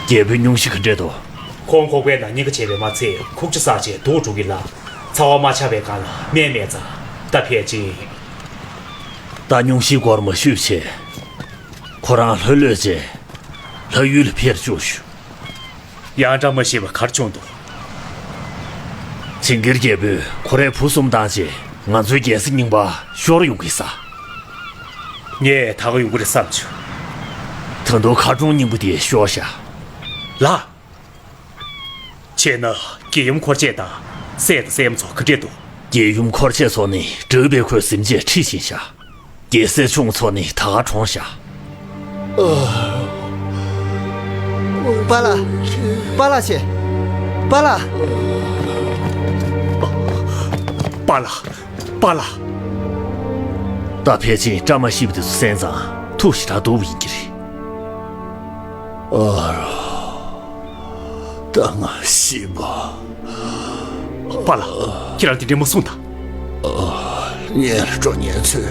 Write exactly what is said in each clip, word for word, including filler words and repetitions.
རྒྱལ་པོའི་སྙུང་གཞི་ག་འདྲས་འདུག་ཁོང་ཁོག་པའི་ནང་སྙིང་ག་བྱས་པས་མ་ཚད་ཁུག་ཀྱི་ཟག་བྱས་དུག་འགྲོ་གི་ལ། ཚ་བ་མ་ཆགས་པའི་སྒང་ལ་སྨན་མེད་ཙང་ད་ཕལ་ཆེར། ད་སྙུང་གཞིའི་སྐོར་མ་ཞུས་བྱས། ཁོ་རང་ལྷོད་ལྷོད་བྱས། ལྷ་ཡུལ་ལ་ཕེབས་བཅུག་ཞུ། ཡང་བཀྲ་མ་ཤིས་པ་ག་རེ་བྱུང་འདུག་ཇིང་གིར་རྒྱལ་པོས་ཁོ་རའི་བུ་གསུམ་བཏང་རྗེས་ང་ཚོའི་རྒྱལ་སྲིད་རྙིང་པ་ཤོར་ཡོང་གི་ས། ངས་ད་ག་ཡོང་གི་རེད་བསམ་བྱུང་། ད་དུང་མཁར་གྲོང་རྙིང་པ་དེ་ཤོར་ཤག་ལགས། བྱས་ན་རྒྱལ་ཡུམ་འཁོར་བཅས་དང་སྲས་དང་སྲས་མོ་ཚོ་ག་འདྲས་འདུག་རྒྱལ་ཡུམ་འཁོར་བཅས་ཚོ་ནི་དྲེགས་པའི་ཁོད་ཟིན་རྗེས་ཁྲིད་ཕྱིན་ཤག་རྒྱལ་སྲས་ཆུང་ཚོ་ནི་ད་ག་གྲོངས་ཤག་པཱ་ལགས། པཱ་ལགས་ཆེ། པཱ་ལགས། པཱ་ལགས། པཱ་ལགས། ད་ཕལ་ཆེར་བཀྲ་མ་ཤིས་པ་དེ་ཚོ་གསན་ཙང་ཐུགས་ཞེ་དྲག་སྡུག་པ་ཡིན་གྱི་རེད། ཨ་རོ། ད་ང་ཤི་བ། པཱ་ལགས། ཁྱེད་རང་དེ་འདྲས་མ་གསུངས་དང་། ངའི་སྤྲོ་ཉེན་ཚོས་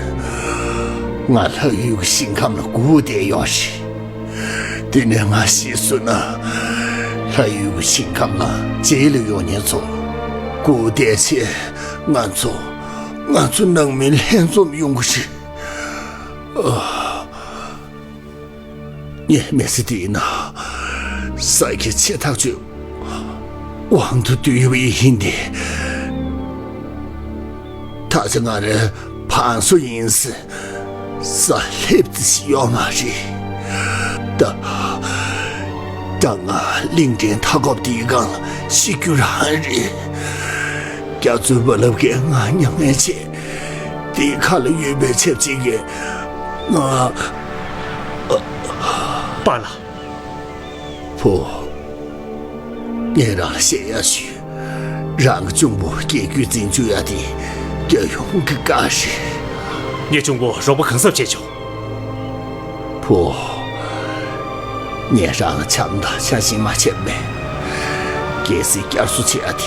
ང་ལྷ་ཡུལ་གྱི་ཞིང་ཁམས་ལ་སྒུག་བསྡད་ཡོད་རེད། དེ་ནས་ང་ཤི་སོང་ན། ལྷ་ཡུལ་གྱི་ཞིང་ཁམས་ལ་མཇལ་ལ་ཡོང་མཁན་ཚོ་སྒུག་བསྡད་བྱས་ང་ཚོ་ང་ཚོ་ནང་མི་ལྷན་འཛོམས་ཡོང་གི་རེད། ངའི་མི་ཚེ་འདིའི་ནང་ས་ཁྱི་ཆེ་ཐག་ཆོད་དབང་དུ་བསྡུས་པ་ཡིན་ཏེ། ད་ཆ་ང་རའི་བང་སོ་ཡིན་ཟེར་ས་ལྷེབ་ཙི་ཞིག་ཡོད་མ་རེད། ད་ད་ང་གླིང་ཕྲན་མཐའ་འཁོབ་འདིའི་སྒང་ལ་ཤི་རྒྱུ་རང་རེད། རྒྱ་མཚོའི་རྦ་རླབས་ཀྱིས་ང་མྱ་ངན་བྱས། དེའི་ཁ་ལ་ཡོད་པའི་ཆབས་ཅིག་གིས་ང་། པཱ་ལགས། བུ། ངས་རང་ལ་བཤད་ཡ་ཞུ། རང་གི་གཅུང་པོ་རྒྱལ་རྒྱུད་འཛིན་བཅུག་ཡ་དེ་རྒྱལ་ཡུམ་གྱི་བཀའ་རེད། ངའི་གཅུང་པོ་རོགས་པ་གང་ཟབ་བྱས་ཆོག་བུ། ངས་རང་ལ་བྱམས་དང་ཤ་ཞེན་མ་བྱས་པ་མེད། རྒྱལ་སྲིད་བསྐྱར་གསོ་བྱེད་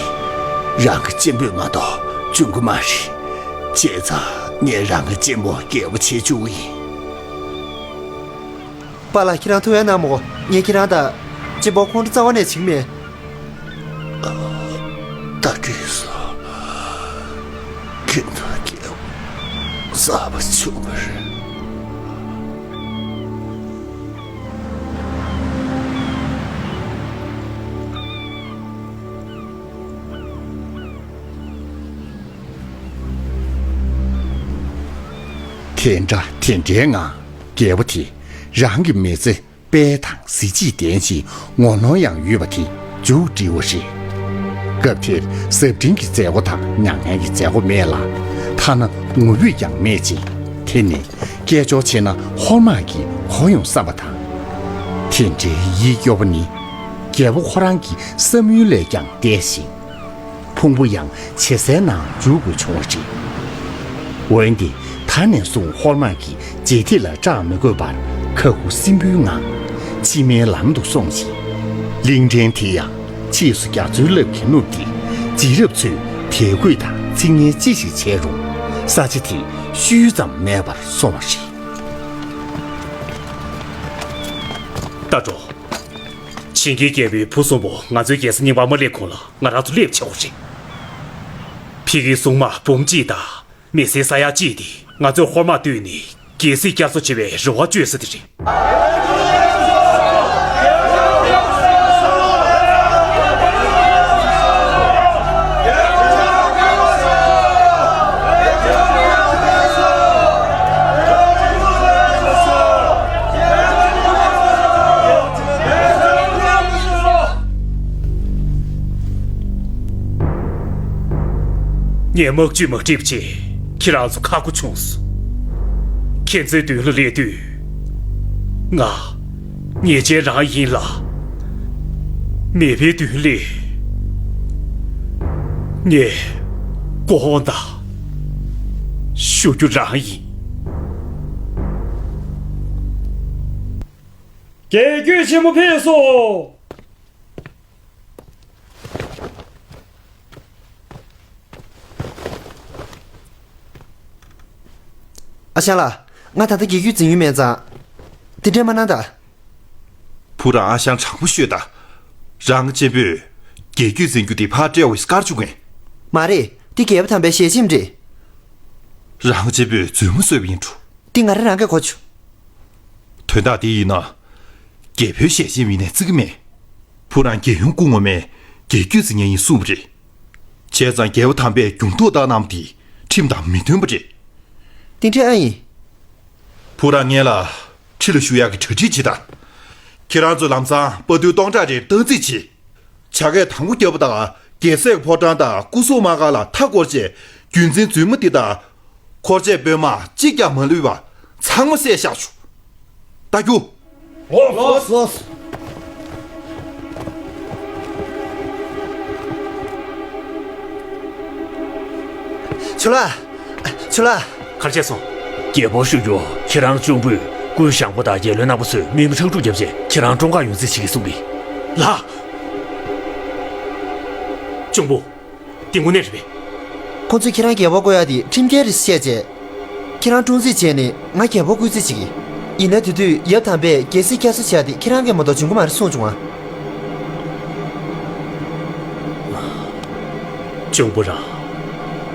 ཡ་དེ་རང་གི་གཅེན་པོས་མ་གཏོགས་འབྱུང་གི་མ་རེད། བྱས་ཙང་ངས་རང་གི་གཅེན་པོ་རྒྱལ་པོ་བྱེད་བཅུག་གི་ཡིན། པཱ་ལགས། ཁྱེད་རང་ཐུགས་ཡ་གནང་མོ། ངས་ཁྱེད་རང་དང་གཅེན་པོ་ཁོང་ཁྲོ་རྩ་བ་ནས་བྱེད་ཀྱི་མེད། ད་འགྲིག་སོང་། ཁྱེད་ཚོ་སྐྱེ་བོ་གསར་པ་བྱུང་བ་རེད། དེ་འདྲ་དེ་འདྲའི་ངང་རྒྱལ་པོ་དེ་རང་གི་མི་ཚེ་དཔལ་དང་གཟི་བརྗིད་ལྡན་ཅིང་ངོ་གནོང་ཡང་ཡོད་པ་དེ་མཇུག་སྒྲིལ་བ་རེད། སྐབས་དེར་གཟབ་སྦྲེལ་གྱི་མཛད་སྒོ་དང་མྱ་ངན་གྱི་མཛད་སྒོ་མེད་ལ། ཐ་ན་ངུ་འབོད་ཀྱང་མེད་ཅིང་། དེ་ནི་སྐད་ཅོར་ཆེ་ན་ཧོར་དམག་གིས་གོ་ཡོང་བསམ་པ་དང་། དེ་འདྲའི་ཡིད་སྐྱོ་བོ་ནི་རྒྱལ་པོ་ཁོ་རང་གི་བསམ་ཡུལ་ལས་ཀྱང་འདས་ཤིང་། ཕུང་པོ་ཡང་ཇེ་གསལ་ནང་འཇུག་དགོས་བྱུང་བ་རེད། འོན་ཏེ་ད་ནས་བཟུང་ཧོར་དམག་གིས་རྗེས་ཐེབས་ལ་སྐྲག་མི་དགོས་པར་ཁ་ཁུ་སིམ་པོའི་ངང་ཕྱི་མའི་ལམ་དུ་སོང་ཞིང་། གླིང་ཕྲན་དེ་ཡང་ཕྱིས་སུ་རྒྱ་མཚོའི་རླབས་ཀྱིས་བསྣུབས་ཏེ། རྗེས་རབས་ཚོས་དད་གུས་དང་ཚིག་ངན་ཅི་ཞིག་བྱས་རུང་ས་ཆ་དེ་ཤུལ་ཙམ་མེད་པར་སོང་བ་རེད། ད་འགྲོ། ཇིང་གིར་རྒྱལ་པོའི་བུ་གསུམ་པོ་ང་ཚོའི་རྒྱལ་ས་རྙིང་པར་མ་སླེབས་གོང་ལ་ང་རང་ཚོ་སླེབས་བྱེད་དགོས་རེད། ཕ་གིའི་སྲུང་དམག་འབུམ་གཅིག་དང་མི་སེར་ས་ཡ་གཅིག་དེ་ང་ཚོས་ཧོར་དམག་བཏུལ་ནས་རྒྱལ་སྲིད་བསྐྱར་གསོ་བྱེད་པའི་རེ་བ་བཅོལ་ས་དེ་རེད། ངས་དམག་ཇུས་མ་བསྒྲིགས་པ་བྱས་ཁྱེད་རང་ཚོ་ཁག་པོ་བྱུང་སོང་། ཁྱེད་ཚོའི་མདུན་ལ་སླེབས་དུས། ང་ཉེས་ཅན་རང་ཡིན་ལ། མེས་པོའི་མདུན་ལ་ངས་མགོ་འོང་དང་ཞུ་རྒྱུ་རང་ཡིན། རྒྱལ་རྒྱུད་ཆེན་མོ་ཕེབས་སོང་། ཨ་ཞང་ལགས། ང་ད་ལྟ་རྒྱལ་རྒྱུད་འཛིན་ཡུལ་མེད་ཙང་། དེ་འདྲས་མ་གནང་ད། བུ་རང་ཨ་ཞང་དྲང་པོ་ཤོད་ད། རང་གཅེན་པོས་རྒྱལ་རྒྱུད་འཛིན་རྒྱུ་དེ་ཕར་བཀྲལ་བའི་སྐར་བཅུ་གན། མ་རེད། འདི་རྒྱལ་པོ་དམ་པའི་ཞལ་ཆེམས་རེད། རང་གཅེན་པོས་མཛུབ་མོ་བཟོས་པ་ཡིན་འགྲོ། འདི་ང་རང་རང་གིས་གོ་བྱུང་། དོན་དག་འདི་ཡིན་ན། རྒྱལ་པོའི་ཞལ་ཆེམས་ཡིན་ནའི་བརྩི་གི་མེད། བུ་རང་རྒྱལ་ཡུམ་སྐུ་ངོ་མས་རྒྱལ་རྒྱུད་འཛིན་མཁན་ཡིན་གསུངས་པ་རེད། བྱས་ཙང་རྒྱལ་པོ་དམ་པས་རྒྱུགས་མདོག་བཏང་གནང་བ་འདི་ཁྲིམས་དང་མི་མཐུན་པ་རེད། དེ་འདྲ་ཨ་ཡིན། བུ་རང་ངེད་ལ་ཁྲི་ལ་བཞུགས་ཡག་གི་གྲ་སྒྲིག་བྱེད་དང་། ཁྱེད་རང་ཚོ་ལམ་སང་དཔའ་རྟུལ་སྟོང་ཕྲག་རེར་སྟངས་འཛིན་བྱེད། བྱ་དགའ་དང་པོ་རྒྱབ་པ་དང་རྒྱལ་སྲས་ཕོ་བྲང་དང་སྐུ་སྲུང་དམག་སྒར་ལ་མཐའ་བསྐོར་བྱས། རྒྱུད་འཛིན་བཙུན་མོ་འདི་དང་། འཁོར་བཅས་དཔོན་དམག་གཅིག་ཀྱང་མ་ལུས་པ་ཚང་མ་བསད་བཞག་ཆོག་ད་རྒྱུགས། ལོས། ལོས། ཇོ་ལགས། ཇོ་ལགས། ག་རེ་བྱས་སོང་། རྒྱལ་པོར་ཞུ་རྒྱུ། ཁྱེད་རང་གཅུང་པོས་སྐུའི་ཞང་པོ་དང་རྒྱལ་བློན་རྣམ་པ་ཚོས་དམིགས་མེད་ཁྲག་འཁྲུག་བརྒྱབ་རྗེས་ཁྱེད་རང་བཀྲོངས་གར་ཡོང་རྩིས་བྱེད་ཀྱི་གསུངས་པས། ལགས། གཅུང་པོ། འདི་དངོས་གནས་རེད་པས། ཁོ་ཚོས་ཁྱེད་རང་རྒྱལ་པོར་བསྐོ་ཡག་དེ་ཁྲིམས་འགལ་རེད་ཟེར་བཤད་རྗེས། ཁྱེད་རང་བཀྲོངས་རྩིས་བྱས་ནས་ང་རྒྱལ་པོར་བསྐོ་རྩིས་བྱེད་ཀྱི། ཡིན་ན་དེ་དུས་ཡབ་དམ་པས་རྒྱལ་སྲིད་བསྐྱར་གསོ་བྱས་ཏེ་ཁྱེད་རང་གིས་མ་གཏོགས་འཇོན་གྱི་མ་རེད་གསུངས་བྱུང་ང་། གཅུང་པོ་རང་།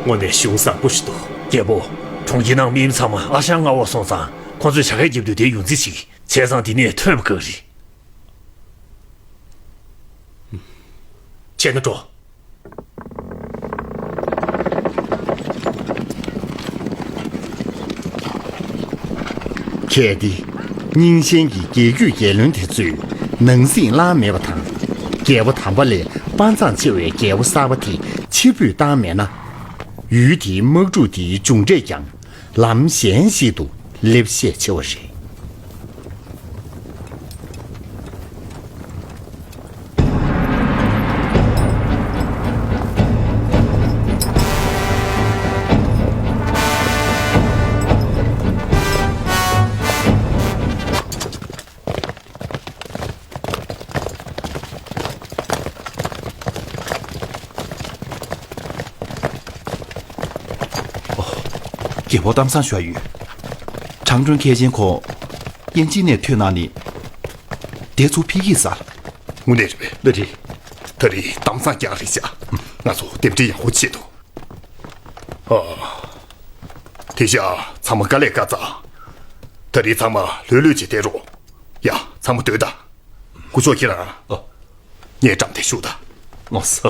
དངོས་གནས་གཞུང་བཟང་པོ་ཞིག་འདུག་རྒྱལ་པོ། གྲོང་ཁྱེར་ནང་མི་ཚང་མ་ཨ་ཞང་མངའ་འོག་སོང་ཙང་ཁོང་ཚོས་བྱ་དགའ་བརྒྱབ་དུས་དེ་ཡོང་རྩིས་བྱེད་ཀྱི། བྱས་ཙང་འདི་ནས་ཐོན་པ་གང་རེད། བྱས་ན་འགྲོ། གལ་ཏེ། རྙིང་ཞེན་གྱི་རྒྱལ་རྒྱུད་རྒྱལ་བློན་དེ་ཚོས་ནང་སྲིད་བླངས་མེད་པ་དང་། རྒྱལ་པོ་དམ་པ་ལས་དཔའ་མཛངས་ཆེ་བའི་རྒྱལ་པོ་གསར་པ་དེ་ཕྱིར་འབུད་བཏང་མེད་ན། ཡུལ་དེའི་དམག་འཁྲུག་དེའི་མཇུག་འབྲས་ཀྱང་ལམ་གཞན་ཞིག་ཏུ་སླེབས་ཤས་ཆེ་བ་རེད། རྒྱལ་པོ་གཏམ་བཟང་ཞུ་ཡ་ཡོད། ཁྲང་ཀྲུང་མཁན་ཆེན་ཁོང་དབྱིན་ཇི་ནས་ཐོན་གནང་ནས། དེ་ཚོ་ཕ་གིར་ཟ། དངོས་གནས་རེད་པས། ལགས་རེད། ད་རེས་གཏམ་བཟང་རྐྱང་རེད་ཤག་ང་ཚོ་རྟེན་འབྲེལ་ཡག་པོ་བྱེད་དོ། ཨ། དེ་བཞག་ཚང་མ་དཀའ་ལས་དཀའ་ཚེགས། ད་རེས་ཚང་མ་ལྷོད་ལྷོད་བྱས་བསྡད་རོགས། ཡ། ཚང་མ་སྡོད་དང་། སྐུ་ཞབས་ཁྱེད་རང་། ཨ། ངས་འགྲམ་དེ་བཞུགས་དང་། ལགས་སོ།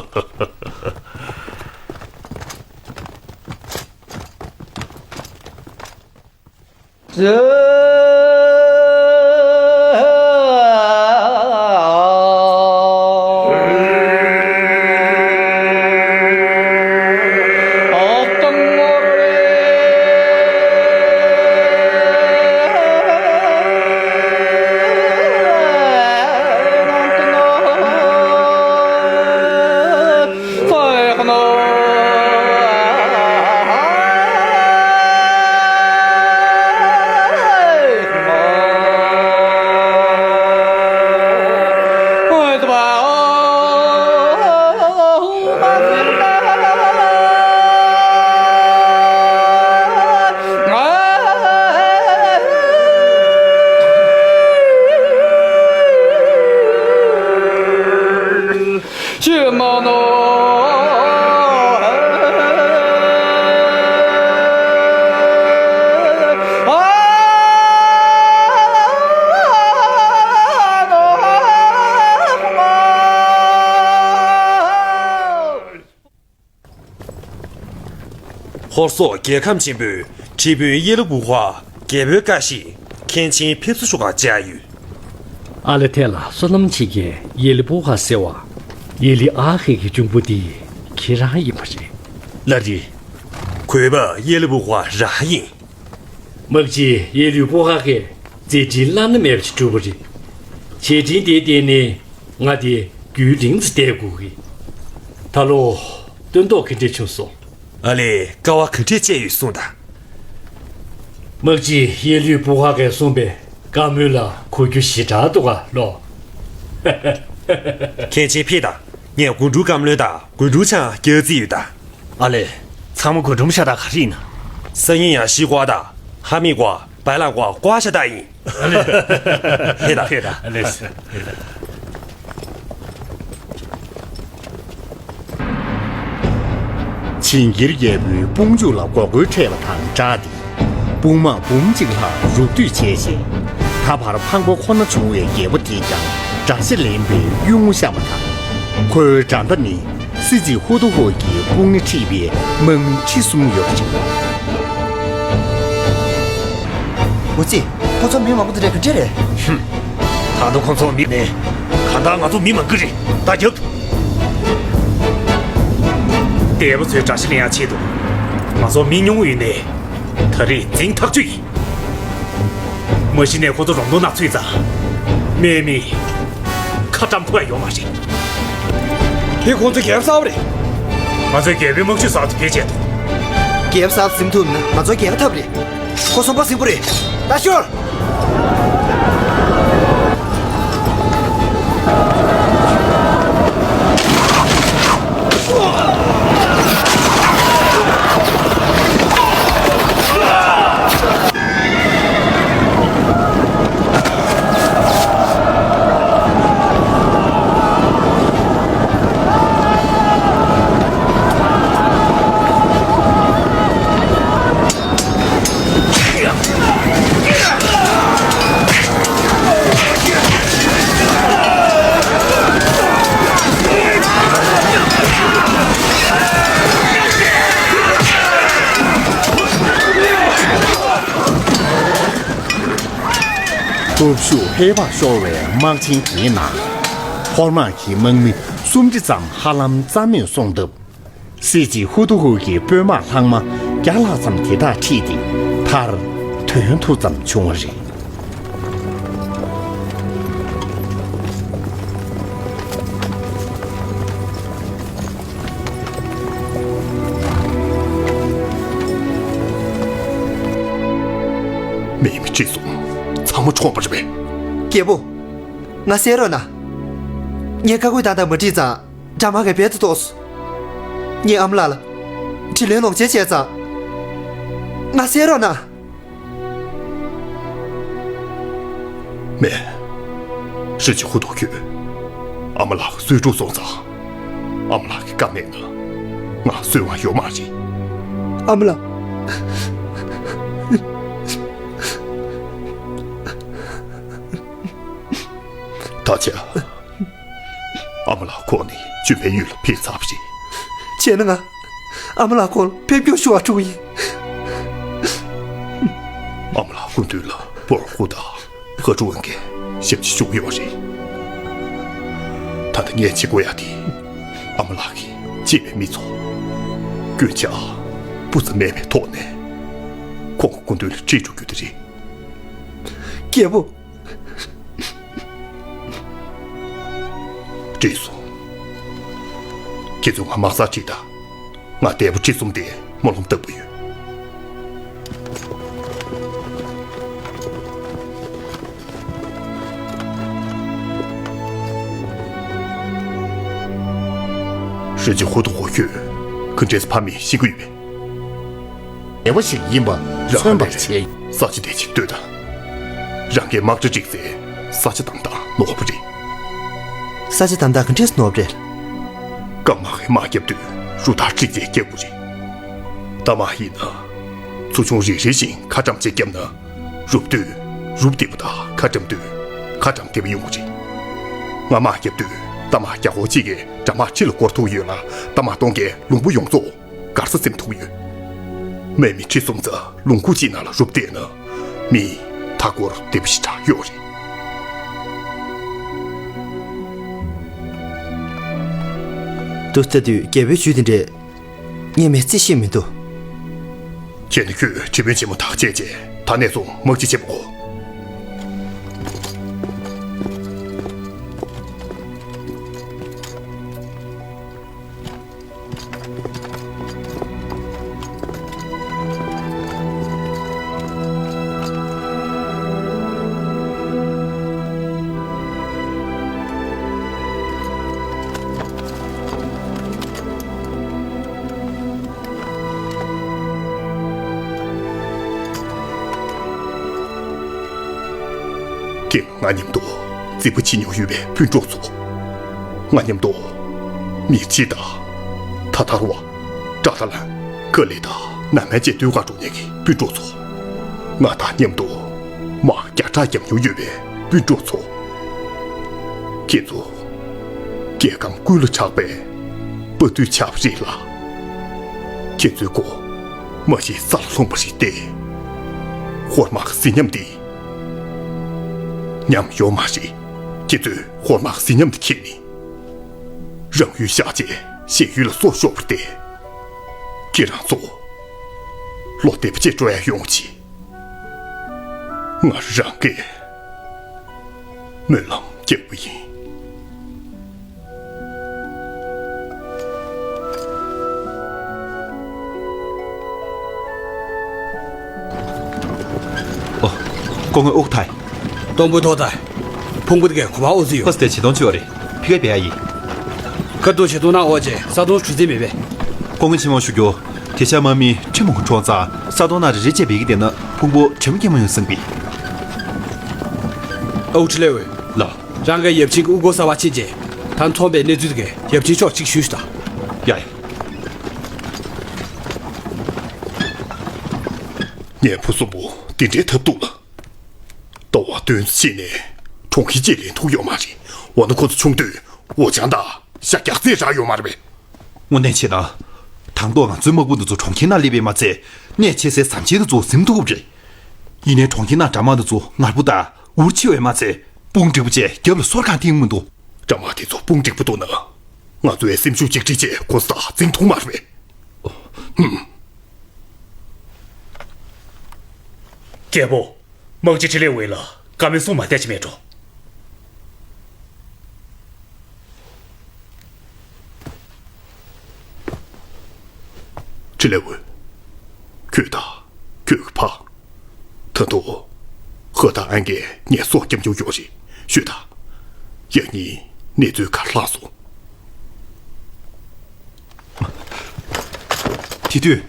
ཧོར་སོག་རྒྱལ་ཁམས་ཆེན་པོའི་ཁྲི་དཔོན་ཡེ་ལི་བུ་ཧ་རྒྱལ་པོའི་བཀའ་བཞིན་མཁན་ཆེན་ཕེབས་བསུ་ཞུ་གར་བཅར་ཡོད། ཨ་ལེ་ཐེ་ལ་བསོད་ནམས་ཆེ་མཁན་ཡེ་ལི་བུ་ཧ་ཟེར་བ། ཡེ་ལི་ཨ་ཧེ་གི་གཅུང་པོ་འདི་ཁྱེད་རང་ཡིན་པ་རེད། ལགས་རེད། གུས་པ་ཡེ་ལི་བུ་ཧ་རང་ཡིན། དམག་སྤྱི་ཡེ་ལི་བུ་ཧ་གིས་མཛད་འཕྲིན་བླ་ན་མེད་པ་ཞིག་བསྒྲུབས་པ་རེད། བྱས་འཕྲིན་དེའི་སྟེང་ནས་ང་དེ་རྒྱུན་རིང་ཙམ་བསྡད་དགོས་ཀྱི། ད་ལོ་སྟོན་ཐོག་ག་འདྲས་བྱུང་སོང་། ཨ་ལས། དཀའ་བ་ག་འདྲས་སྤྱད་ཡོད་གསུངས་དང་། དམག་སྤྱི་ཡེ་ལི་བུ་ཧ་གིས་གསུངས་པའི་བཀའ་མོལ་ལ་གོ་རྒྱུ་ཞེ་དྲག་འདུག་ག་ལོ། མཁན་ཆེན་ཕེབས་དང་། ངས་དགོན་དྲུག་བཀའ་བློན་དང་དགོན་དྲུག་ཆང་རྒྱག་རྩིས་ཡོད་ད། ཨ་ལས། ཚང་མ་དགོན་སྒྲུང་ཤ་སྟག་ག་རེ་ཡིན་ན། ས་ཡིན་ཡང་ཤི་ཀ་དང་ཧ་མི་ཀ། 白兰花刮下大印。对的，对的。ཆིན་གྱིར་རྒྱལ་པོའི་དཔུང་འཇུག་ལ་འགོག་རྒོལ་འཕྲད་པ་དང་སྦྲགས་ཏེ། དཔུང་དམག་འབུམ་གཅིག་ལྷག་རུབ་སྡུད་བྱས་ཤིང་། ད་བར་ཕངས་པ་ཁོ་ན་བྱུང་བའི་རྒྱལ་པོ་དེས་ཀྱང་དགྲ་ཤ་ལེན་པའི་གཡུལ་ངོ་བཤམས་པ་དང་། ཁོའི་འགྲམ་ལྟ་ནི། སྲིད་ཀྱི་ཧུ་ཏུ་ཧོ་གི་དཔུང་ནི་ཁྲིད་པའི་དམག་མི་ཁྲི་གསུམ་ཡོད་པ་རེད། འོ་ཙི། ཁོ་ཚོ་མི་མང་པོ་དེ་འདྲ་ག་འདྲ་རེད། ཧུམ། ད་དུང་ཁོ་ཚོ་མི་ནས་གང་ལྟར་ང་ཚོ་མི་མང་གི་རེད། ད་རྒྱབ། འདས་པོ་ཚོའི་དགྲ་ཤ་ལེན་ཡག་ཆེད་དུ་ང་ཚོ་མི་ཉུང་ཡོད་ནས་ད་རེས་འཛིང་ཐག་ཆོད་ཡིན། མ་གཞི་ནས་ཁོ་ཚོ་རོང་དུ་ནག་ཚུད་ཙང་། མེ་མི་ཁ་བཀྲམ་ཐུབ་ཡ་ཡོད་མ་རེད། དེ་ཁོ་ཚོ་རྒྱལ་ཁབ་གསར་པ་རེད། ང་ཚོས་རྒྱལ་པོའི་དམག་ཇུས་གསར་དུ་བེད་སྤྱད་ཐུབ། རྒྱལ་ཁབ་གསར་དུ་འཛིན་ཐུབ་ན་ང་ཚོ་རྒྱལ་ཁ་ཐོབ་རེད། ཁོ་ཚོ་པ་སྲིན་པོ་རེད། ད་ཤོར། སྟོབས་ཤུགས་ཧེ་བག་ཤོར་བའི་དམག་ཆེན་དེའི་ནང་། ཧོར་དམག་གི་དམག་མི་སུམ་ཁྲི་ཙམ་ཧ་ལམ་རྩ་མེད་སོང་སྟབས། སྲིད་ཀྱི་ཧུ་ཏུ་ཧུ་གི་དཔོན་དམག་ལྷག་མ་བརྒྱ་ལྷག་ཙམ་དེ་དག་ཁྲིད་དེ་མཐར་ཐོན་ཐུབ་ཙམ་བྱུང་བ་རེད། མེ་མི་ཁྲི་གསུམ་ཚང་མ་གྲོངས་པ་རེད་པས། རྒྱལ་པོ། ང་གསན་རོགས་གནང་། ངས་བཀའ་བཀོད་བཏང་སྟངས་མ་འགྲིག་ཙང་དགྲ་དམག་གིས་རྦད་དེ་གཏོརས་སོང་། ངས་ཨ་མ་ལགས་ལ་དྲིན་ལན་ལོག་འཇལ་བྱས་ཙང་། ང་གསན་རོགས་གནང་། མེ། སྲིད་ཀྱི་ཧུ་ཏུ་ཁྱོད། ཨ་མ་ལགས་གསོན་འགྲོ་སོང་ཙང་། ཨ་མ་ལགས་ཀྱི་བཀའ་མེད་ན་ང་གསོན་དབང་ཡོད་མ་རེད། ཨ་མ་ལགས། ད་ཆ། ཨ་མ་ལགས་ཁོང་ནི་ལྗོན་པའི་ཡུལ་ལ་ཕེབས་ཚར་བ་རེད། བྱས་ན་ང་ཨ་མ་ལགས་ཁོང་ལ་ཕེབས་སྐྱོར་ཞུ་བར་འགྲོ་གི་ཡིན། ཨ་མ་ལགས་སྐུ་མདུན་ལ་པོར་ཧུ་དང་ཧ་ཀྲུའུ་ཝུན་གྱི་ཞབས་ཕྱི་ཞུ་གི་ཡོད་རེད། ད་ལྟ་ངས་བྱེད་དགོས་ཡ་དེ་ཨ་མ་ལགས་ཀྱི་གཅེས་པའི་མི་ཚོ་སྐྱོན་ཆ་སྤུ་ཙམ་མེད་པའི་ཐོག་ནས་ཁོང་གི་སྐུ་མདུན་ལ་ཁྲིད་འགྲོ་རྒྱུ་དེ་རེད། རྒྱལ་པོ། འགྲིག་སོང་། ཁྱེད་ཚོས་ང་དམག་སར་ཁྲིད་དང་། ང་འདས་པོ་ཁྲི་གསུམ་དེ་སྨོན་ལམ་བཏབ་པ་ཡོད། སྲིད་ཀྱི་ཧུ་ཏུ་ཧོ་ཁྱོད་ག་འདྲས་ཕ་མས་ཤེས་ཀྱི་ཡོད་པས། བདེ་བ་ཞིག་ཡིན་པ་མཚོན་པར་བྱས། ས་ཆ་དེ་ཅིག་ལྟོས་དང་། རང་གིས་དམག་གྲ་བསྒྲིགས་ཚེ་ས་ཆ་བདམས་སྟངས་ནོར་བ་རེད། ས་ཆ་བདམས་སྟངས་ག་འདྲས་ནོར་བ་རེད། རྐང་དམག་གིས་དམག་རྒྱབ་དུས་རུ་ཐག་བསྒྲིགས་ཚེ་རྒྱག་དགོས་རེད། རྟ་དམག་ཡིན་ན་ཚོ་ཆུང་རེ་རེ་བཞིན་ཁ་བཀྲམ་བྱས་བརྒྱབ་ན། རུབ་དུས་རུབ་བདེ་པོ་དང་ཁ་བཀྲམ་དུས་ཁ་བཀྲམ་བདེ་པོ་ཡོང་གི་རེད། ང་དམག་རྒྱབ་དུས་རྟ་དམག་བརྒྱ་སྐོར་གཅིག་གིས་དགྲ་དམག་ཁྲི་ལ་བསྐོར་ཐུབ་ཡོད་ལ། རྟ་དམག་སྟོང་གིས་ལུང་པ་ཡོངས་རྫོགས་སྒར་ས་ཟིན་ཐུབ་ཡོད། མེ་མི་ཁྲི་གསུམ་ཙམ་ལུང་ཁུག་གཅིག་ནང་ལ་རུབ་བསྡད་ན་མི་མཐའ་སྐོར་བདེ་པོ་ཞེ་དྲག་ཡོད་རེད། དུ་ལྟ་དུས་རྒྱལ་པོའི་ཇུས་དེ་འདྲས་ངས་མི་རྩི་ཤེས་མི་འདུག་བྱས་ན་ཁྱོད་ཁྲི་དཔོན་ཆེན་མོ་ཐག་བཅད་རྗེས་ད་ནས་བཟུང་དམག་སྤྱི་བྱེད་པ་གོ། དེ་སྔ་ང་མཉམ་དུ་རྩིས་པ་བྱེད་མྱོང་ཡོད་པའི་སྤུན་གྲོགས་ཚོ། ང་མཉམ་དུ་མིར་ཆི་དང་། ཐ་ཐར་བ། ཀྲ་ད་ལན། ཀ་ལི་དང་ནཱ་མན་བཅས་སྡོད་གར་འགྲོ་མཁན་གྱི་སྤུན་གྲོགས་ཚོ། ང་དང་མཉམ་དུ་དམག་བརྒྱ་ཕྲག་བརྒྱབ་མྱོང་ཡོད་པའི་སྤུན་གྲོགས་ཚོ། ཁྱེད་ཚོ། རྒྱལ་ཁམས་ཀུན་ལ་གྲགས་པའི་དཔའ་བརྟུལ་ཆགས་པ་རེད་ལ། ཁྱེད་ཚོའི་མགོ་མ་གཞི་ས་ལ་ལྷུང་བ་ཞིག་སྟེ། ཧོར་དམག་གི་བསིལ་ཉམས་འདི་ཉམས་ཡོད་མ་རེད། ཁྱེད་ཚོས་ཧོར་དམག་གི་བསིལ་ཉམས་འདི་ཁྱེར་ནས། རང་ཡུལ་བཞག་རྗེས་གཞན་ཡུལ་ལ་སོར་ཤོར་བ་སྟེ། ཁྱེད་རང་ཚོ་ལོ་བདེ་པོ་བྱས་འགྲོ་ཡ་ཡོང་ཆེད། ང་རང་གིས་སྨོན་ལམ་རྒྱག་པ་ཡིན། ཨོ། སྐུ་ངོ་ཨུག་ཐའི། གཏོང་པོ་ཐོག་ཐའི། ཕུང་པོ་དེ་གའི་གོ་བ་ཨོ་ཟི་ཡོད། ཁོ་སྟེ་བྱེད་སྟངས་བཅོས་རེད། ཕི་ག་བེ་ཡ་ཡིན། ཁ་ཏུ་བྱེད་སྟངས་ན་ཨོ་ཅེ་ས་དོང་གྲུ་རྩིས་མེད་པས། སྐུ་ངོ་ཆེན་མོ་ཞུ་རྒྱུ། དེ་ཤ་མ་མི་ཁྲི་མོ་གི་གྲོང་ཚང་ས་དོང་ན་རེ་རེ་བཅད་པའི་གི་དེ་ན་ཕུང་པོ་ཁྲི་མོ་སྐྱེ་མོ་ཡོང་སེམས་པི། ཨོ་ཁྲི་ལེ་ཝེ། ལ། རང་གི་ཡབ་ཆེན་གྱི་དབུ་སྐོར་གསར་བ་ཕྱིན་རྗེས། ད་མཚོན་པའི་གནས་ཚུལ་གྱི་ཡབ་ཆེན་ཕྱོགས་གཅིག་ཞུས་ཤིག་ད། ཡ་ཡ། ངའི་བུ་གསུམ་པོ་འདི་འདྲའི་ཐབས་སྡུག་ལ། ལྟ་བ་དོན་ཕྱིན་ནས་གྲོང་ཁྱེར་གཅིག་ལེན་ཐུབ་ཡོད་མ་རེད། འོ་ན་ཁོ་ཚོ་ཆུང་དུས་འུ་ཅག་དང་ཤ་རྒྱགས་ཚད་རག་ཡོད་མ་རེད་པས། དངོས་གནས་བྱས་ན། དང་ཐོག་ང་ཚོའི་དམག་དཔུང་འདི་ཚོ་གྲོང་ཁྱེར་ནང་སླེབས་པས་མ་ཚད། གནས་ཆེ་སའི་ཟམ་ཆེན་འདི་ཚོ་ཟིན་ཐུབ་རེད། ཡིན་ནའི་གྲོང་ཁྱེར་ནང་དགྲ་དམག་འདི་ཚོ་ངར་པོ་དང་འུར་ཆེ་བས་མ་ཚད། དཔུང་འགྲིག་པོ་བཅས་རྒྱབ་ལ་སོར་གང་ཐེངས་མི་འདུག་དགྲ་དམག་དེ་ཚོ་དཔུང་འགྲིག་པོ་འདུག་ན། ང་ཚོའི་སེམས་ཤུགས་ཅིག་སྒྲིལ་བྱས་ཁོ་ཚོ་དང་འཛིང་ཐུབ་མ་རེད་པས། ཧུམ། རྒྱལ་པོ། དམག་སྤྱི་ཁྲི་ལེ་ཝེ་ལ་བཀའ་མོལ་གསུང་མ་བསྡད་ཅི་མེད་འགྲོ། ཁྲི་ལེ་ཝེ། ཁྱོད་དང་ཁྱོད་ཀྱི་ཕ། ད་དུང་ཧ་དང་ཨན་གྱིས་ངའི་སྲོག་སྐྱབས་མྱོང་ཡོད་རེད་ཞུས་དང་། ཡང་སྙིང་གནས་ཚུལ་ག་རེ་ལྷག་སོང་། དེ་དུས།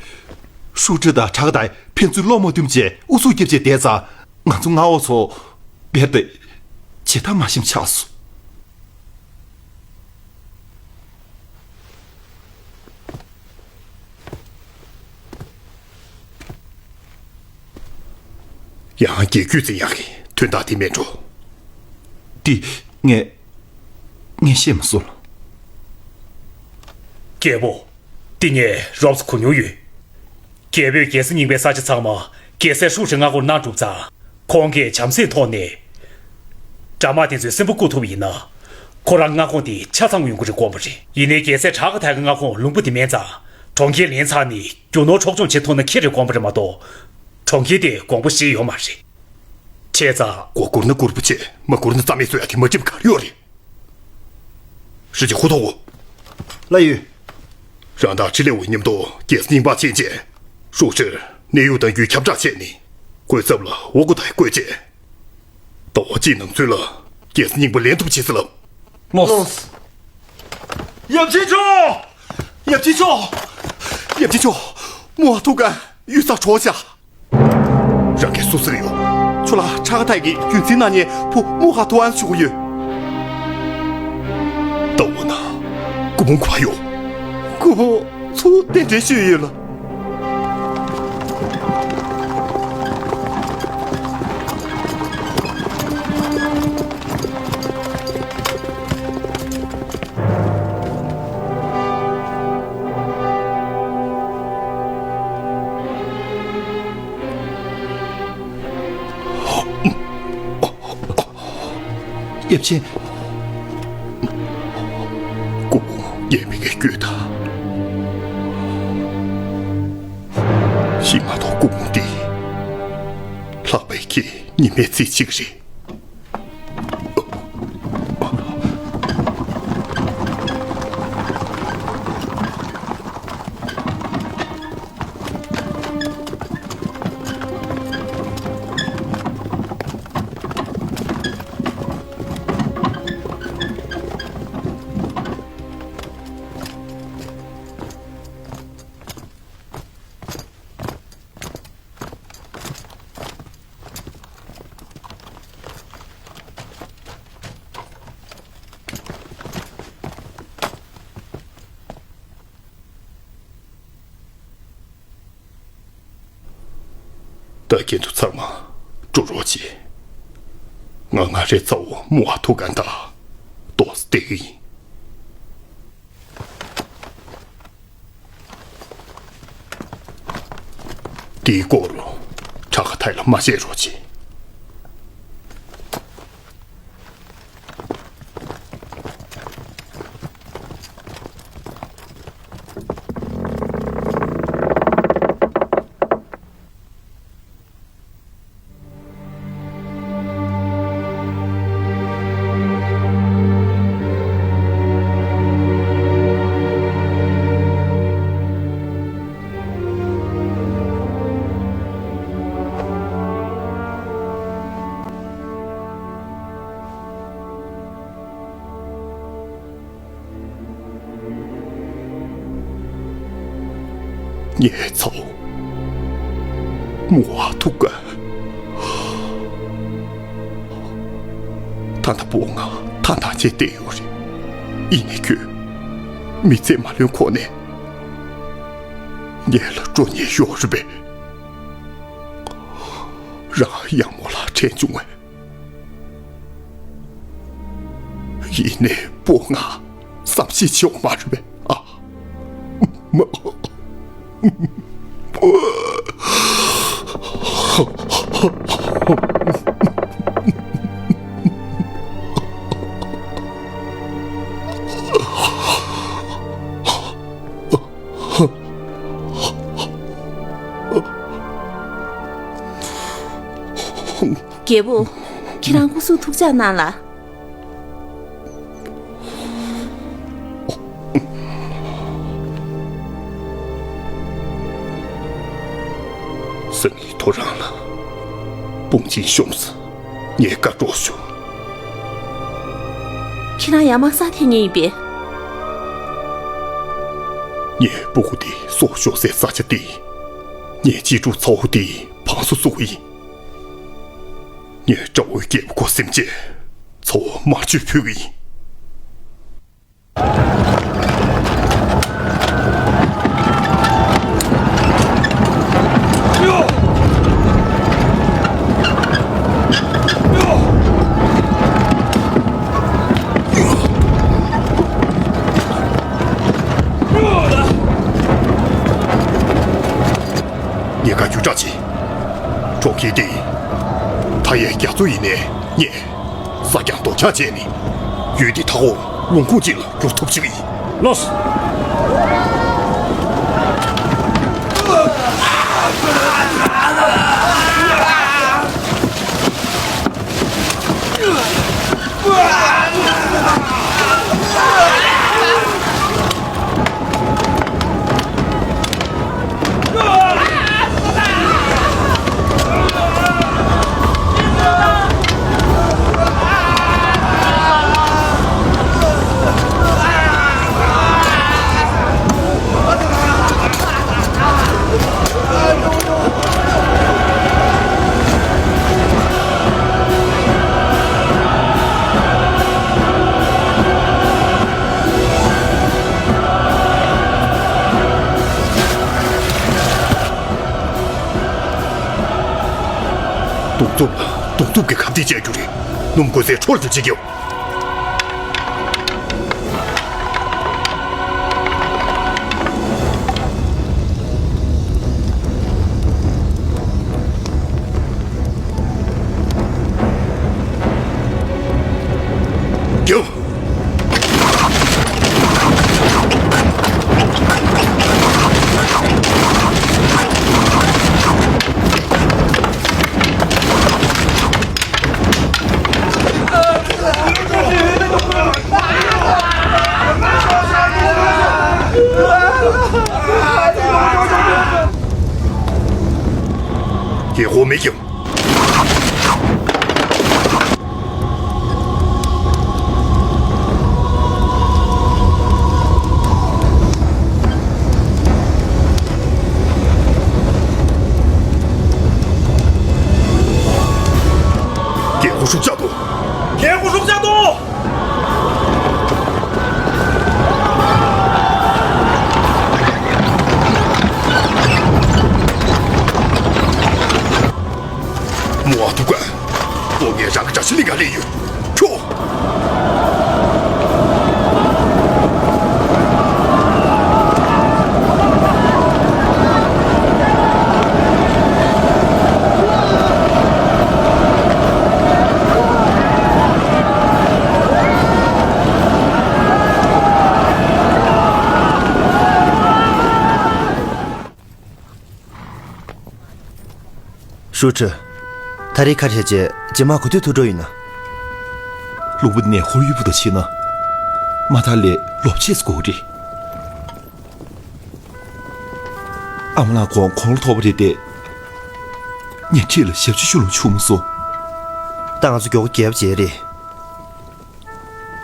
ཧྲུའུ་ཀྲི་དང་ཁྲ་ཁ་ཏའི་ཕན་ཚུན་བློ་མ་མཐུན་བྱས་ཨུ་ཚུགས་རྒྱབ་བྱས་བསྡད་ཙང་། ང་ཚོ་མངའ་འོག་ཚོ་བེར་ཏེ་བྱེད་ཐབས་མ་ཤེས་ཆགས་སོང་། ཡང་རྒྱལ་རྒྱུད་འཛིན་ཡག་གི་དོན་དག་དེ་མེད་འགྲོ། འདི་ངས་ངས་ཤེས་མ་སོང་། རྒྱལ་པོ། འདི་ངས་རོབ་ཙམ་གོ་མྱོང་ཡོད། རྒྱལ་པོས་རྒྱལ་ས་རྙིང་པའི་ས་ཆ་ཚང་མ་རྒྱལ་སྲས་ཧྲུའུ་ཅི་མངའ་ཁོངས་གནང་གྲུབ་ཙང་། ཁོང་གིས་བྱམས་བརྩེའི་ཐོག་ནས། དགྲ་དམག་དེ་ཚོའི་སེམས་པ་བཀུག་ཐུབ་པ་ཡིན་ན། ཁོ་རང་མངའ་ཁོངས་དེ་ཆ་ཚང་ཡོང་གི་རེད་དགོངས་པ་རེད། ཡིན་ནའི་རྒྱལ་སྲས་ཁྲ་ཁ་ཐའི་གི་མངའ་ཁོངས་ལུང་པ་དེ་མེད་ཙང་། གྲོང་ཁྱེར་ལེན་ཚར་ནས་རྒྱུ་ནོར་འཕྲོག་བཅོམ་བྱེད་ཐུབ་ན་ཁེ་རེད་དགོངས་པ་རེད་མ་གཏོགས། གྲོང་ཁྱེར་དེ་དགོངས་པ་བཞེས་ཡོད་མ་རེད། བྱས་ཙང་། མགོ་སྒུར་ན་སྒུར་པོ་བྱས། མ་སྒུར་ན་རྩ་མེད་བཟོ་ཡག་གི་མ་འགྲིག་པ་ག་རེ་ཡོད་རེད། རི་ཅི་ཧུ་ཐོ་བོ། ལགས་ཡོད། རང་དང་ཁྲི་ལེ་ཝེ་མཉམ་དུ་རྒྱལ་ས་རྙིང་པར་ཕྱིན་རྗེས། ཧྲུའུ་ཅིར་གནས་ཡུལ་དང་ཡུལ་ཁྱབ་བསྒྲགས་བྱས་ནས། ཁོའི་ཚབ་ལ་ཝོ་ཀུ་ཐའི་བསྐོས་རྗེས། ཟླ་བ་གཅིག་ནང་ཚུན་ལ་རྒྱལ་ས་རྙིང་པ་ལེན་ཐུབ་བྱེད་ཟེར་ལབ། ལོས། ཡབ་ཆེན་མཆོག་ཡབ་ཆེན་མཆོག་ཡབ་ཆེན་མཆོག་མོ་ཧ་ཐུག་ག་ཡུལ་ས་གྲོལ་བྱ། རང་གིས་སུ་ཟེར་ཡོད། ཁྱོད་ལ་ཁྲ་ཁ་ཐའི་གི་རྒྱུན་འཛིན་གནང་མཁན་བུ་མོ་ཧ་ཐུ་ཨན་ཞུ་གི་ཡོད། ད་འོ་ན། སྐུ་ཕུང་ག་པར་ཡོད། སྐུ་ཕུང་ཚུར་གདན་འདྲེན་ཞུས་ཡོད་ལ། ཡབ་ཆེན། སྐུ་ཕུང་ངའི་མིག་གིས་བརྒྱུད་དང་། ཤི་མ་ཐོག་སྐུ་ཕུང་འདི། ལྷག་པའི་ཁྱེད་ཉི་མའི་ཚེ་གཅིག་རེད། ཨ། ཁྱེད་ཚོ་ཚང་མ་འགྲོ་རོགས་བྱེད། ང་ང་རའི་ཚ་བོ་མུ་ཨ་ཐུ་གན་དང་ཏོག་ཙམ་བསྡད་ཀྱི་ཡིན། དེའི་སྐོར་ཁྲ་ཁ་ཐའི་ལ་མ་བཤད་རོགས་བྱེད། ངའི་ཚ་བོ་མུ་ཨ་ཐུ་གན། ད་ལྟ་བུ་ང་ཐ་ཐ་བྱས་བསྡད་ཡོད་རེད། ཡིན་ནའི་ཁྱོད་མི་ཚེ་མ་ལོན་གོང་ནས་ངེད་ལ་སྤྲོ་ཉེན་ཡོད་རེད་པས། རང་ཡང་མོ་ལ་དྲན་བྱུང་བས། ཡིན་ནའི་བུ་ང་བསམ་ཤེས་བྱེད་འོ་མ་རེད་པས། ཨ། མ། རྒྱལ་པོ། ཁྱེད་རང་སྐུ་གཟུགས་ཐུགས་ཅག་གནང་ལ། སང་ཉིན་ཐོ་རངས་ལ་དཔུང་ཆེན་ཤོམས་སུ་ངས་བཀའ་སྒྲོག་ཞུ། ཁྱེད་རང་ཡར་མར་ས་འཐེན་ངེས་ཡིན་པས། ངའི་སྤུ་གུ་དེ་སྲོག་ཤོར་སའི་ས་ཆ་དེ་ངའི་གཅེས་ཕྲུག་ཚ་བོ་དེའི་བང་སོ་བཟོ་གི་ཡིན། ངས་དགྲ་བོའི་རྒྱལ་པོ་ཁོ་སེམས་ཅན་ཚ་བོ་དམར་མཆོད་ཕུལ་གི་ཡིན། ཉེན་ཁ་རྒྱུག་དྲག་ཆེ། གྲོང་ཁྱེར་འདི་མཐའ་ཡས་རྒྱ་མཚོ་ཡི་ནས་རྙེད། ས་ཀྱང་རྡོ་ཁྱག་བྱས་ནས་ཡུལ་འདི་མཐའ་འཁོར་ལུང་ཁུངས་གཅིག་ལ་བསྒྱུར་ཐུབ་ཅིག་ཡིན། ལགས་སོ། གདུང་འཚོབ་ལ་གདུང་འཚོབ་ཀྱི་ཁ་གཏད་བཅག་རྒྱུ་རེད། སྣུམ་འགོས་ཚད་འཕྲོ་བརླག་བྱེད་རྒྱུ། རྒྱུགས། ཡེ་ཧོ་མི་རྒྱབ། རྒྱལ་པོ་ཧྲུག་ཅག་ཏུ། རྒྱལ་པོ་ཧྲུག་ཅག་ཏུ། ལོ། ངས་རང་གི་དགྲ་ཤ་ལིང་ག་ལེན་ཡོད། ཁྱོ། ཧྲུའུ་ཁྲི། ད་རེས་ཁ་བྲལ་རྗེས་རྗེས་མ་ག་དུས་ཐུག་འགྲོ་ཡིན་ན། ལུང་པ་འདི་ནས་ཧོར་ཡུལ་བར་དུ་ཕྱིན་ན། མ་མཐའ་ལ་ལོ་ཕྱེད་ཙམ་འགོར་གི་རེད། ཨ་མ་ལགས་ཁོང་གོང་ལ་ཐོགས་པ་རེད་དེ། ངས་ཁྲིད་ལ་ཞབས་ཕྱི་ཞུ་ལ་འཇུག་མ་སོང་། ད་ང་ཚོ་མགྱོགས་པོ་རྒྱལ་པོ་མཇལ་རེད།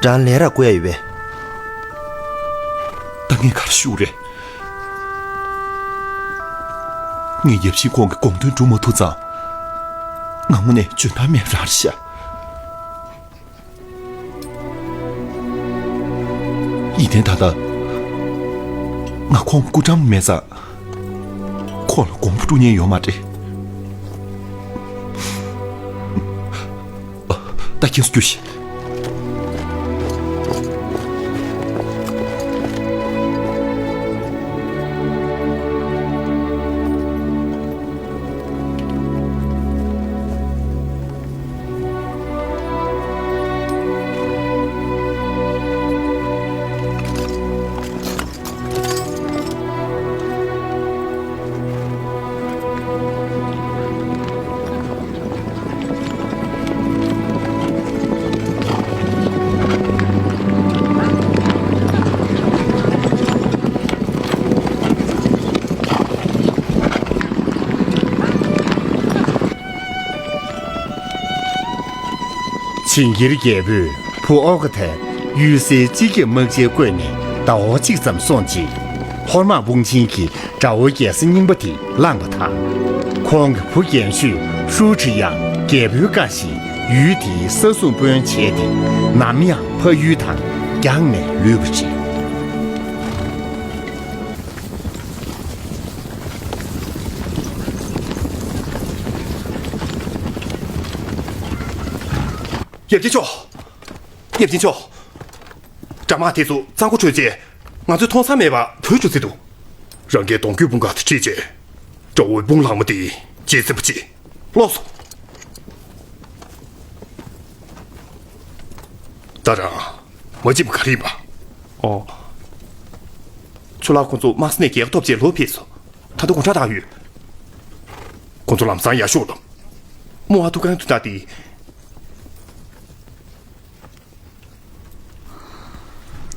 རང་ལས་རག་དགོས་ཡ་ཡོད་པས། ད་ངས་ག་རེ་ཞུ་རེད། ངས་ཡབ་ཆེན་ཁོང་གི་དགོངས་དོན་སྒྲུབ་མ་ཐུབ་ཙང་། ང་དངོས་གནས་འཇོན་ཐང་མེད་རང་རེད་ཤག། ཡིན་ནའི་ད་ལྟ་ང་ཁོང་སྐུ་བཀྲམ་མེད་ཙང་། ཁོང་ལ་དགོངས་པ་སྒྲུབ་མཁན་ཡོད་མ་རེད། ད་ཁྱེད་ཚོ་རྒྱུགས་ཤིག། ཆིང་གིར་རྒྱལ་པོས་བུ་ཨོ་ཀ་ཐལ་གཡུལ་སའི་སྤྱི་ཁྱབ་དམག་སྤྱིར་བསྐོས་ནས་ཟླ་བ་གཅིག་ཙམ་སོང་རྗེས། ཧོར་དམག་དཔུང་ཆེན་གྱིས་དགྲ་བོའི་རྒྱལ་ས་རྙིང་པ་དེ་བླངས་པ་དང་། ཁོང་གི་བུ་རྒན་ཤོས་ཧྲུའུ་ཁྲི་ཡང་རྒྱལ་པོའི་བཀའ་བཞིན་ཡུལ་དེའི་ས་སྲུང་དཔོན་བྱས་ཏེ། ནམ་ཡང་ཕ་ཡུལ་དང་རྒྱང་ནས་ལུས་པ་རེད། ཡབ་རྒྱལ་མཆོག། ཡབ་རྒྱལ་མཆོག། དགྲ་དམག་དེ་ཚོ་གཙང་པོ་བྲོས་རྗེས། ང་ཚོས་མཐོང་ས་མེད་པར་བྲོས་འགྲོ་རྩིས་འདུག། རང་རྒྱལ་གདོང་བསྐྱོད་དཔུང་ཁག་དང་འཁྲིལ་རྗེས། དགྲ་བོའི་དཔུང་ལྷག་མ་དེ་རྗེས་ཟིན་པ་བྱེད། ལོག་སོང་། ད་རང་མ་བྱིན་པ་ག་རེ་ཡིན་པ། ཨོ། ཆུ་ལག་ཁོ་ཚོ་དམག་ས་ནས་རྒྱལ་ཁ་ཐོབ་རྗེས་ལོག་ཕེབས་སོང་། ད་དུང་གོང་ཁྲ་བཏང་ཡོད། ཁོ་ཚོ་ལམ་སང་ཡར་ཤོག་ལབ། རྨོ་ཨ་ཐུ་གང་དུ་ད་དེ།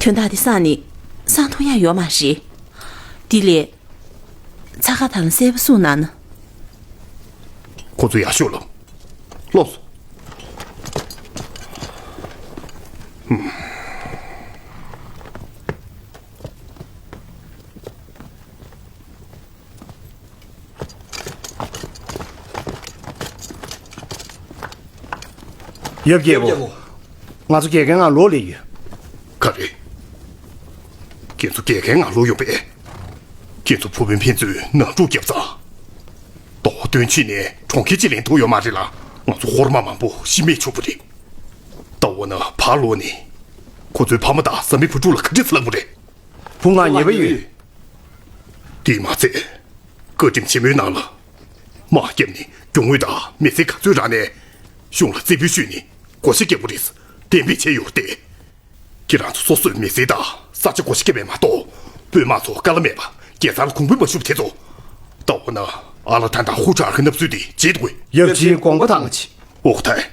དོན་དག་འདི་སང་ནས་སང་ཐུབ་ཡ་ཡོད་མ་རེད། དེ་ལས། ཚ་ཁ་དང་གསལ་པོ་གསུངས་གནང་ན། ཁོ་ཚོ་ཡར་ཤོག་ལབ། ལོག་སོང་། ཡབ་རྒྱལ་པོ། ང་ཚོ་རྒྱལ་ཁའི་ངང་ལོག་སླེབས་ཡོད། ག་རེ། ཁྱེད་ཚོ་རྒྱལ་ཁའི་ངང་ལོག་ཡོང་པས། ཁྱེད་ཚོ་བུ་སྤུན་ཕན་ཚུན་ནང་འཁྲུག་བརྒྱབ་ཙང་། ཟླ་བ་བདུན་ཕྱིན་ནས་གྲོང་ཁྱེར་གཅིག་ལེན་ཐུབ་ཡོད་མ་རེད་ལ། ང་ཚོ་ཧོར་དམག་མང་པོ་ཤི་རྨས་བྱུང་བ་རེད། ཟླ་བ་ན་ཕར་ལོག་ནས། ཁོ་ཚོའི་ཕ་མ་དང་བཟའ་མི་བུ་ཕྲུག་ལ་ག་འདྲས་ལབ་དགོས་རེད། བུ་ང་ཉེས་པ་ཡོད། དེས་མ་ཚད། བཀའ་ཁྲིམས་ཆེན་མོའི་ནང་ལ། དམག་བརྒྱབ་ནས་རྒྱུ་དངོས་དང་མི་ཚེ་ག་ཚོད་རག་ནས། གཞུང་ལ་རྩིས་འབུལ་ཞུས་ནས་བགོ་བཤའ་བརྒྱབ་དགོས་རེད། གཏན་འབེབས་བྱས་ཡོད་དེ། ཁྱེད་རང་ཚོ་སོ་སོའི་མི་ཚེ་དང་ས་ཆ་བགོ་བཤའ་བརྒྱབ་པ་མ་གཏོགས། དཔོན་དམག་ཚོ་དཀའ་ལས་མེད་པ་རྒྱལ་ཚང་ལ་གུང་ཕུད་མ་ཞུ་བ་དེ་ཚོ། ད་འོ་ན་ཨ་ལ་ཐན་དང་ཧུ་ཁྲ་ཨར་གི་མནའ་བསུ་དེ་བརྗེད་དགོས། ཡབ་ཆེན་དགོངས་པ་དང་ཆེ། ཨོ་ཐའི།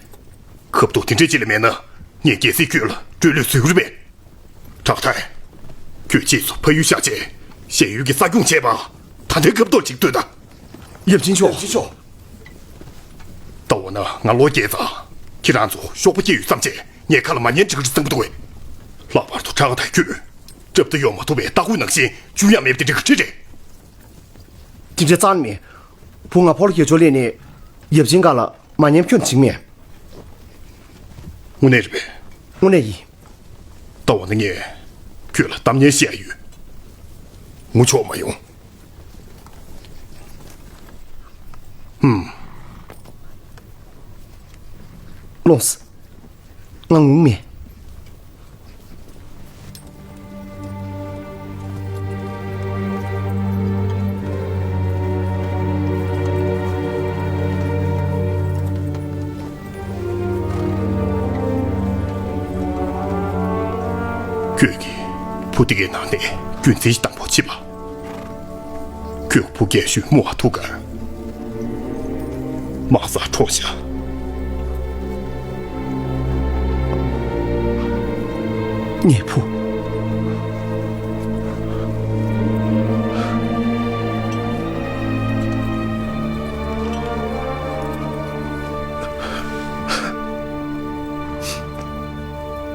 ཁབ་ཏུ་དེ་འདྲས་ཅིག་ལས་མེད་ན། ངས་རྒྱལ་སྲིད་ཁྱོད་ལ་སྤྲོད་ལོས་བཟོས་ཀྱི་རེད་པས། ཁྲག་ཐའི། ཁྱོད་རྗེས་སུ་ཕ་ཡུལ་བཞག་རྗེས་གཞན་ཡུལ་གྱི་ས་སྐྱོང་བྱས་པ། ད་ལྟའི་སྐབས་ཐོག་ཅིག་ལྟོས་དང་། ཡབ་ཆེན་མཆོག་ཡབ་ཆེན་མཆོག་ད་འོ་ན་ང་ལོ་རྒྱས་ཙང་ཁྱེད་རང་ཚོ་གཤོག་པ་སྐྱེས་ཡོད་བསམ་བྱས་ངའི་ཁ་ལ་མ་ཉན་འགྲིག་གི་རེད་བསམ་གྱི་འདུག་གས། ལྷག་པར་དུ་ཁྲག་ཐའི་ཁྱོད། སྐྲབ་ཏུ་ཡོང་མ་ཐུབ་པའི་ལྟ་སྐུལ་ནང་བཞིན་ཅུང་ཡང་མེད་པ་དེ་འགྲིག་གི་རེད། དེ་འདྲ་རྩ་ནས་མེད། བུ་ང་ཕོ་ལྷོ་རྒྱལ་ཕྱོགས་སླེབས་ནས་ཡབ་ཆེན་སྒང་ལ་མ་ཉན་ཁྱོན་ནས་འཇིགས་མེད། དངོས་གནས་རེད་པས། དངོས་གནས་ཡིན། ད་འོ་ན་ངས་ཁྱོད་ལ་གཏམ་སྙན་བཤད་ཡ་ཡོད། ངུ་ཆོག་མ་ཡོང་། ཧུམ། ལོངས། ང་ངུ་མེད། ཁྱོད་ཀྱིས་བུ་དེ་གའི་ནང་ནས་རྒྱུན་འཛིན་ཞིག་བཏང་བ་བྱེད་པ། ཁྱོད་བུ་རྒན་གཞོན་མོ་ཨ་ཐུ་གར། མ་ས་འཕྲོག་བཞག། ངའི་བུ།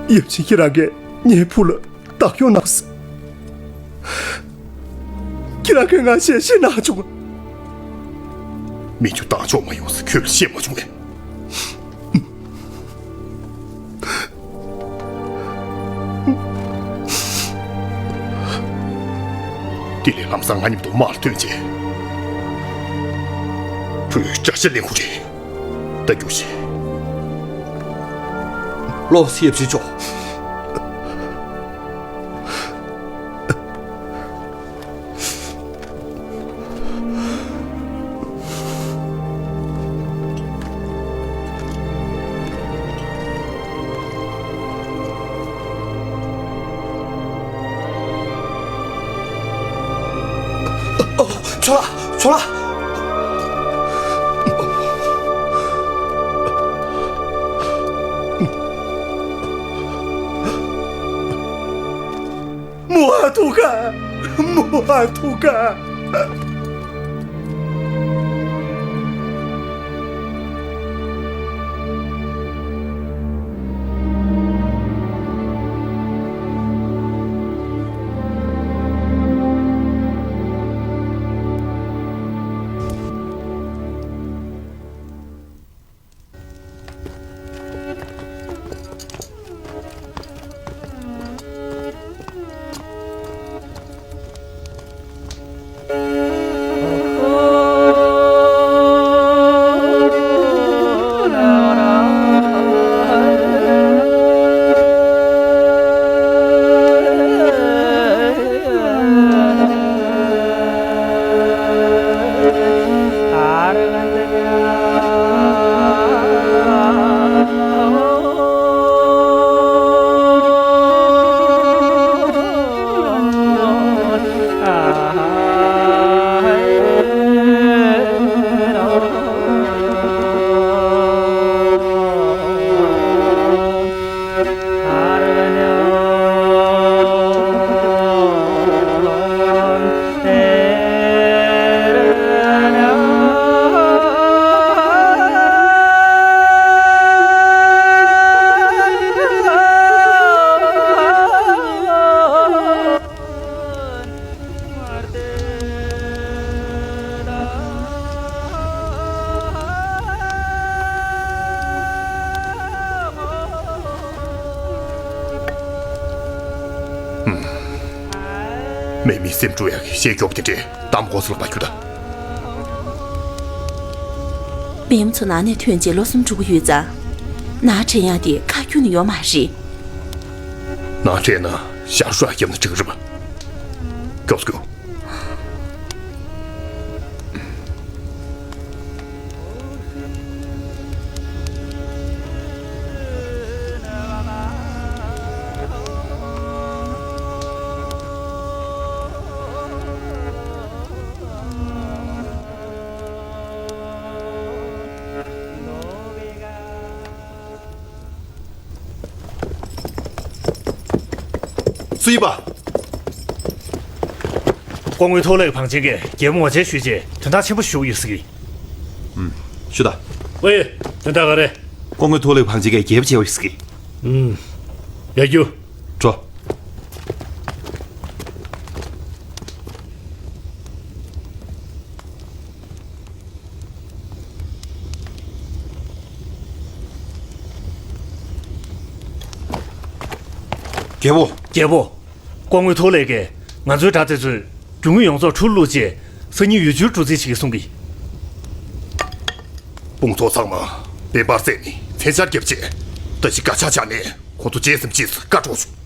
ཡབ་ཆེན་ཁྱེད་རང་གིས་ངའི་བུ་ལ་བདག་སྐྱོང་གནང་ཟེར། ཁྱེད་རང་གིས་ང་བཤད་ཤེས་གནང་བྱུང་། མི་ཆུ་བཏང་ཆོག་མ་ཡོང་ཟེར་ཁྱོད་ལ་བཤད་མ་བྱུང་ངས། དེ་ལས་ལམ་སང་ང་མཉམ་དུ་དམག་ལ་ཐོན་རྗེས། ཁྱོད་བཀྲ་ཤིས་ལེན་དགོས་རེད། ད་རྒྱུགས་ཤིག། ལོ་སི་ཡབ་ཞིག་ཆོག། ཨོ། ཆོག་ལ། ཆོག་ལ། མོ་ཨ་ཐུ་ག། མོ་ཨ་ཐུ་ག། མེད་མི་སེམས་འཁྲུག་ཡག་གི་ཞེ་སྐྱོབ་དེ་འདྲའི་གཏམ་གོ་ས་ལ་མ་རྒྱུ་ད། བེམ་ཚོ་ནང་ནས་ཐོན་རྗེས་ལོ་གསུམ་འགྲོ་གི་ཡོད་ཙང་། ནང་དྲན་ཡག་དེ་ཁ་ཁྱོན་ནས་ཡོད་མ་རེད། ནང་དྲན་ན་ཞར་ཞོག་བརྒྱབ་ན་འགྲིག་གི་རེད་པ། མགྱོགས་སུ་རྒྱུགས། སུ་ཡིན་པ། སྐུ་ངོ་ཐོག་ལས་བང་ཆེན་གྱིས་རྒྱལ་པོ་ངོ་བཅར་ཞུས་རྗེས་དོན་དག་ཆེན་པོ་ཞུ་གི་ཡོད་ཟེར་གི། ཨུམ། ཞུ་དང་། ཝེ། དོན་དག་ག་རེ། སྐུ་ངོ་ཐོག་ལས་བང་ཆེན་གྱིས་རྒྱལ་པོ་མཇལ་བ་ཡོད་ཟེར་གི། ཨུམ། ཡར་རྒྱུགས། འགྲོ། རྒྱལ་པོ། རྒྱལ་པོ། སྐུ་ངོ་ཐོག་ལས་ཀྱིས་ང་ཚོའི་དགྲ་དེ་ཚོས་རྒྱུ་དངོས་ཡོངས་རྫོགས་འཁྲུག་བླུགས་རྗེས་སང་ཉིན་འོས་བསྡུའི་གྲུ་རྩིས་བྱེད་ཀྱི་གསུང་གི། དཔུང་ཚོགས་ཚང་མ་བེམ་པར་བསད་ནས་ མཚན་ཆར་རྒྱབ་བྱས། ད་ཅི་དགའ་ཆགས་ཆགས་ནས་ཁོང་ཚོ་བརྗེད་སེམས་ཅིས་བཀའ་གྲོགས་བྱུང་།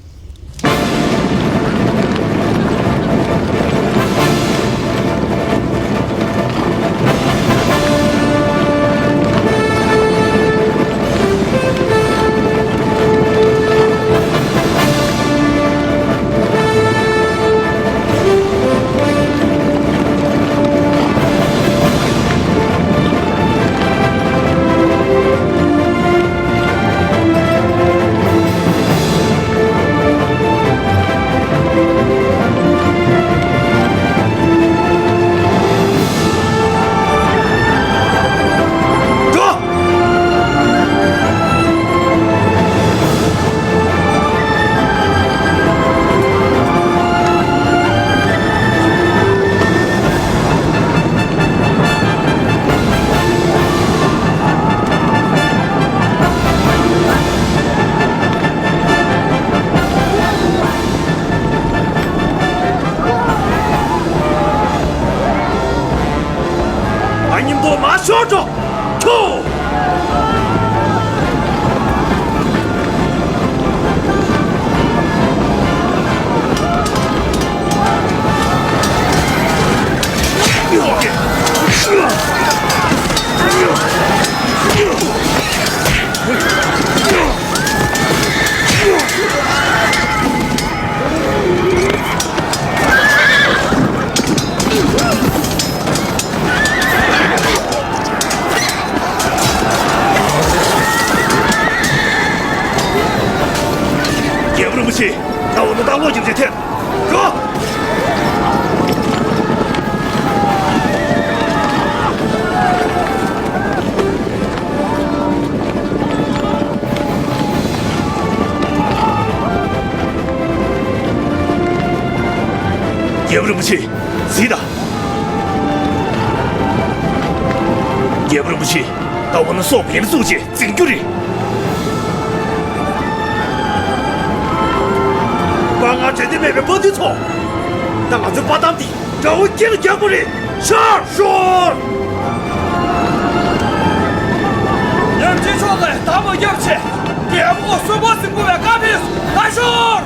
ང་མཉམ་དུ་མར་ཤོག་འགྲོ། ཁྱོ། རྒྱལ་པོ་རིན་པོ་ཆེ། ད་འོ་ན་ད་ལོག་རྒྱབ་བྱས་ཐལ། འགྲོ། རྒྱལ་པོ་རིན་པོ་ཆེ། གཟིགས་དང་། རྒྱལ་པོ་རིན་པོ་ཆེ། ད་འོ་ན་སྲོག་འབེན་བཙུགས་བྱས་འཛིང་རྒྱུ་རེད། དཔའ་ངར་འགྲན་ཟླ་མེད་པའི་དཔའ་རྟུལ་ཚོ། ད་ང་ཚོའི་དཔའ་གཏམ་འདི་དགྲ་བོ་སྐེ་ལ་རྒྱག་དགོས་རེད། ཤར་ཤོག་ཡབ་རྗེ་མཆོག་ལ་དམ་པོ་བརྒྱབ་བྱས། རྒྱལ་པོ་གསོན་པོ་གཟིགས་དགོས་པའི་བཀའ་ཕེབས། ལྟ་ཤོག་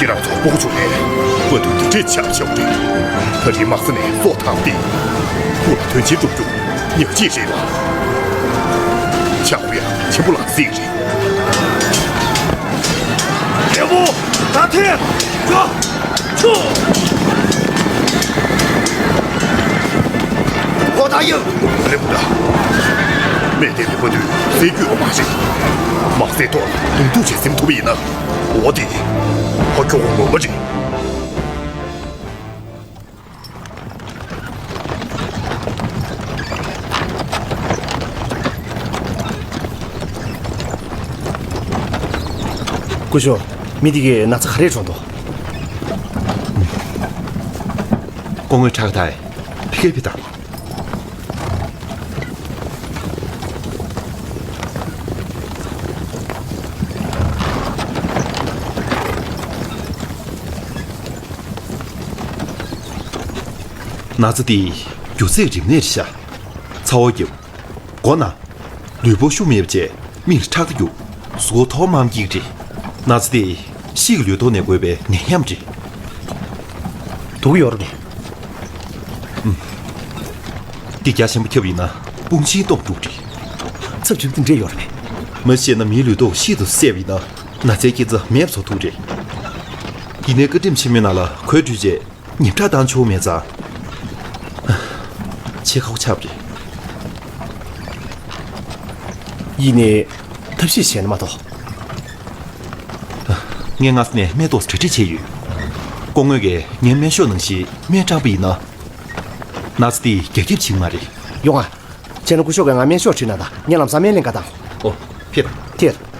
ཁྱེད་རང་ཚོ་སྤོ་བོ་ཆུང་ནས་བ་དུ་འདི་འདྲས་ཆགས་བཞག་རེད། ད་རིང་དམག་ས་ནས་སྲོག་ཐང་སྟེ། ཁོ་ལ་དོན་ཆེན་སྒྲུབ་རྒྱུ་ཉག་གཅིག་རེད་ལ། ཆག་པོ་ཡང་ཆེན་པོ་ལ་སྲིད་རེད། རྒྱལ་པོ། ད་ཐེངས་འགྲོ། ཆུ། ཧོ་ད་ཡང་། རེད་པ། མེ་དེ་མེད་པ་དུས་སེལ་རྒྱུ་ཡོད་མ་རེད། དམག་སའི་ཐོག་ལ་གདོང་ཐུག་བྱས་ཟིན་ཐུབ་པ་ཡིན་ན། འོ་དེ། ཧ་ཁྱོ་གོ་ངོ་མ་རེད། སྐུ་ཞབས། མི་དེ་གའི་ན་ཚ་ག་རེ་བྱུང་འདུག་སྐུ་ངོ་ཁྲག་ཐའི། ཕི་ཁེ་ཕི་དང་། ན་ཚ་འདི་རྒྱུ་ཚད་རིམས་ནད་རེད་ཤག་ཚ་བོ་རྒྱབ། མགོ་ན། ལུས་པོ་ཤུགས་མེད་པ་བྱས་མིག་ལ་ཁྲག་རྡོ་རྒྱུག་གཟུགས་པོ་ཐོག་མར་འགྱིག་རེད། ན་ཚ་དེ་ཤི་གི་ལུས་ཐོག་ནས་འགོས་པའི་ནད་ཡམས་རེད། དུག་ཡོད་རེད། འདི་རྒྱ་ཆེན་པོ་ཁྱབ་ཡིན་ན་དཔུང་ཆེན་གཏོང་འགྲོ་གི་རེད། ཚབས་ཆེན་པོ་འདི་འདྲས་ཡོད་རེད་པས། མ་གཞི་ན་མིའི་ལུས་ཐོག་ཤིན་ཏུ་གསལ་བ་ཡིན་ན་ན་ཚའི་རྐྱེན་རྩ་མེད་པ་བཟོ་ཐུབ་རེད། ཡིན་ནའི་བཀའ་ཁྲིམས་ཆེན་མོའི་ནང་ལ་གོས་འཁྲུད་རྗེས་ཉིམ་ཁྲག་བཏང་ཆོག་མེད་ཙང་། ཆེས་ཁག་པོ་ཆགས་པ་རེད། ཡིན་ནའི་ཐབས་ཤེས་བྱས་ན་མ་གཏོགས། ངས་སྔ་ས་ནས་སྨན་ཏོག་གྲ་སྒྲིག་བྱས་ཡོད། སྐུ་ངོ་གིས་ངའི་སྨན་ཤོག་ནང་བཞིན་སྨན་སྤྲང་པོ་ཡིན་ན། ན་ཚ་དེ་རྒྱ་ཁྱབ་ཕྱིན་མ་རེད། ཡོང་ང་། བྱས་ན་སྐུ་ཞབས་ཀྱིས་ང་སྨན་ཤོག་བྲིས་གནང་དང་། ངས་ལམ་སང་སྨན་ལེན་ག་བཏང་། ཨོ། ཕེབས། ཐེར།